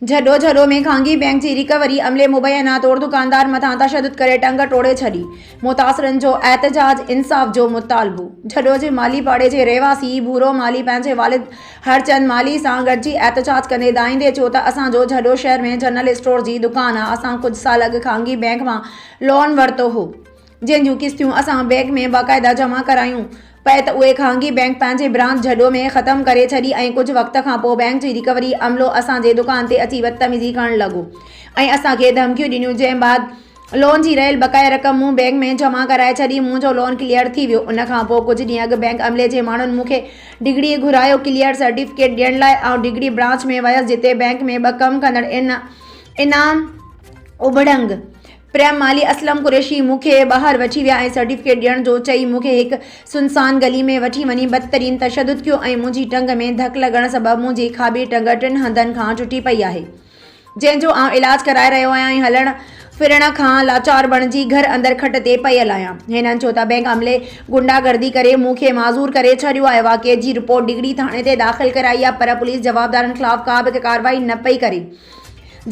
جهڏو، جهڏو ۾ خانگي بئنڪ جي ريڪوري عملي مبينا طور دڪاندار مٿان تشدد ڪري ٽنگ ٽوڙي ڇڏي، متاثرن جو احتجاج، انصاف جو مطالبو. جهڏو جي مالهي پاڙي جي رهواسي ڀورو مالهي پنهنجي والد هرچند مالهي سان گڏجي احتجاج ڪندي دانهيندي چيو ته اسان جو جهڏو شهر ۾ جنرل اسٽور جي دڪان آ اسان ڪجهه سال اڳ خانگي بئنڪ مان لون ورتو هو جنهن جون قسطيون اسان بئنڪ ۾ باقاعده جمع ڪرايون پئي ته اهي خانگي بئنڪ پنهنجي برانچ جهڏو ۾ ختم ڪري ڇڏي ۽ ڪجهه وقت کان پوء بئنڪ جي ريڪوري عملو اسان جي دڪان تي اچي بدتميزي ڪرڻ لڳو ۽ اسان کي ڌمڪيون ڏنيون جنهن بعد لون جي رهيل بقايا رقم مون بئنڪ ۾ جمع ڪرائي ڇڏي منهنجو لون ڪليئر ٿي ويو ان کان پوء ڪجهه ڏينهن اڳ بئنڪ عملي جي ماڻهن مون کي ڊگهڙي گهرايو ڪليئر سرٽيفڪيٽ ڏيڻ لاء آئون ڊگهڙي برانچ ۾ ويس جتي بئنڪ ۾ ٻه ڪم ڪندڙ انعام ابڙنگ پريم مالهي اسلم قريشي مون کي ٻاهر وٺي ويا ۽ سرٽيفڪيٽ ڏيڻ جو چئي مون کي هڪ سنسان گلي ۾ وٺي وڃي بدترين تشدد ڪيو ۽ منهنجي ٽنگ ۾ ڌڪ لڳڻ سبب منهنجي کاٻي ٽنگ ٽن هنڌن کان ٽٽي پئي آهي جنهن جو آئون علاج ڪرائي رهيو آهيان ۽ هلڻ ڦرڻ کان لاچار بڻجي گهر اندر کٽ تي پيل آهيان. هنن چيو ته بئنڪ عملي غنڊا گردي ڪري مون کي معذور ڪري ڇڏيو آهي واقعي جي رپورٽ ڊگهڙي ٿاڻي تي داخل ڪرائي آهي پر پوليس جوابدارن خلاف ڪا به ڪارروائي نه پئي ڪري.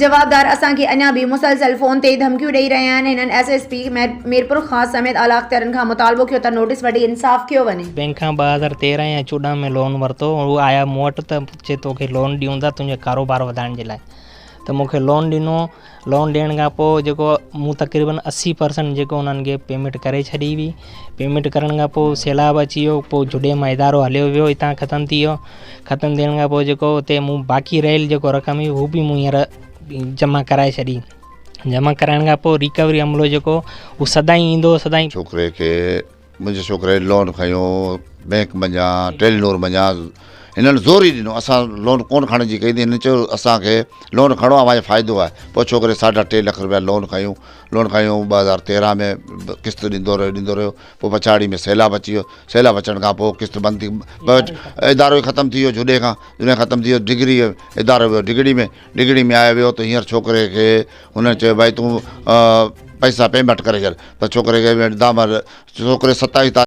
جوابدار اسان کي اڃا به مسلسل فون تي ڌمڪيون ڏئي رهيا آهن، هنن ايس ايس پي ميرپورخاص سميت اعليٰ اختيارين کان مطالبو ڪيو ته نوٽيس وٺي انصاف ڪيو وڃي. بئنڪ کان 2013 يا 14 ۾ لون ورتو هو آيا مون وٽ ته چي توکي لون ڏيون ٿا تنهنجو ڪاروبار وڌائڻ جي لاء ته مون کي لون ڏنو لون ڏيڻ کان پوء جيڪو مون تقريبن 80 پرسنٽ جيڪو انهن کي پيمينٽ ڪري ڇڏي هئي پيمينٽ ڪرڻ کان پوء سيلاب اچي ويو پوء جڏي مان ادارو هليو ويو هتان ختم ٿي ويو ختم ٿيڻ کان پوء جيڪو اتي مون باقي رهيل جيڪو رقم هئي هو به مون هينئر جمع ڪرائي ڇڏي جمع ڪرائڻ کان پوء ريڪوري عملو جيڪو هو سدائين ايندو هو سدائين ڇوڪري کي منهنجي ڇوڪري لون کنيو بئنڪ منجهان ٽيلينور منجهان هنن زور ئي ڏنو اسان لون ڪونه کڻڻ جي ڪئي هنن چيو اسانکي لون کڻو اوهان جو فائدو آهي پوء ڇوڪري ساڍا ٽي لک روپيا لون کنيو لون کنيو 2013 ۾ قسط ڏيندو رهيو ڏيندو رهيو پوء پڇاڙي ۾ سيلاب اچي ويو سيلاب اچڻ کان پوء قسط بند ٿي ادارو ئي ختم ٿي ويو جهڏي کان جڏهن ختم ٿي ويو ڊگري ادارو ويو ڊگهڙي ۾ ڊگهڙي ۾ آيو ويو ته هينئر ڇوڪري کي هن چيو ڀائي تون پئسا پيمينٽ ڪري ڇڏ پر ڇوڪري کي دام ڇوڪري 27 تاريخ.